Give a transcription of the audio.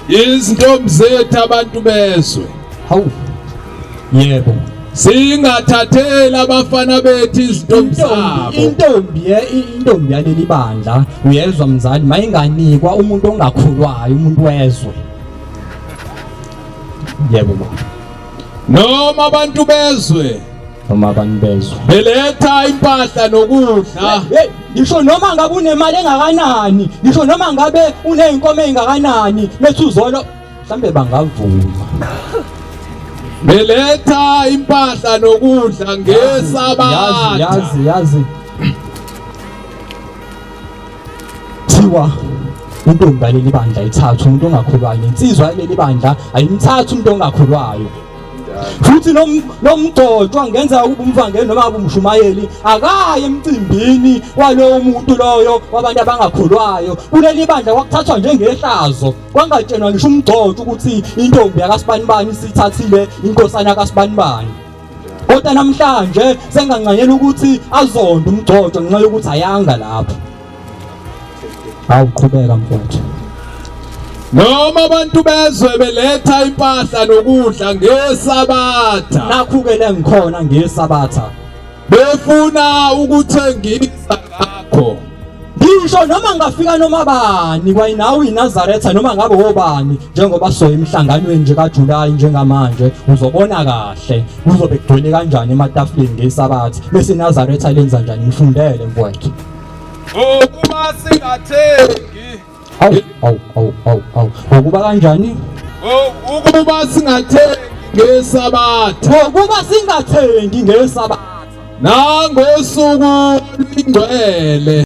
Izintombi zethu abantu bezwe. Hawu. Yebo. Singathatheli abafana bethu izintombi zabo. Intombi intombi yaleli bandla uyezwa mzali mayinganikwa umuntu ongakhulwayo umuntu wezwe. Yebo baba. Noma abantu bezwe noma abantu bezwe beletha impahla nokudla. Hey, ngisho noma ngabe unemali engakanani, ngisho noma ngabe uneyinkomo engakanani, bethi uzolo mhlambe bangavuma. Beletha impahla nokudla ngesabatha. Yazi yazi yazi. Thiwa intombi yaleli bandla ithathu umuntu ongakhulwayo nensizwa yaleli bandla ayimthathu umuntu ongakhulwayo. Futhi nomgcotshwa ngenza ukuba umvangeli noma umshumayeli akaye emcimbini walowo muntu loyo wabantu abangakholwayo. Kuleli bandla kwakuthathwa njengehlazo. Kwangatshenwa ngisho umgcotshwa ukuthi intombi yakasibanibani isithathile inkosana kaSibanibani. Kodwa namhlanje sengancanyela ukuthi azonde umgcotshwa ngenxa yokuthi ayanga lapho. Awuqhubeka mfowethu. Noma abantu bezwe beletha impahla nokudla ngesabatha. Nakhu-ke le ngikhona ngesabatha. Befuna ukuthengisa ngakho. Ngisho noma ngafika noma bani kwayinawe iNazaretha noma ngabe wobani njengoba soya emhlanganweni nje kaJuly njengamanje uzobona kahle kuzobe kugcwele kanjani ematafuleni ngesabatha bese iNazaretha lenza njani ngifundele mfowethu. Ngokuba singathengi. Awu awu awu awu awu ngokuba kanjani? Ukuba singathengi ngesabatha. Ngokuba singathengi ngesabatha. Nangosuku olungcwele.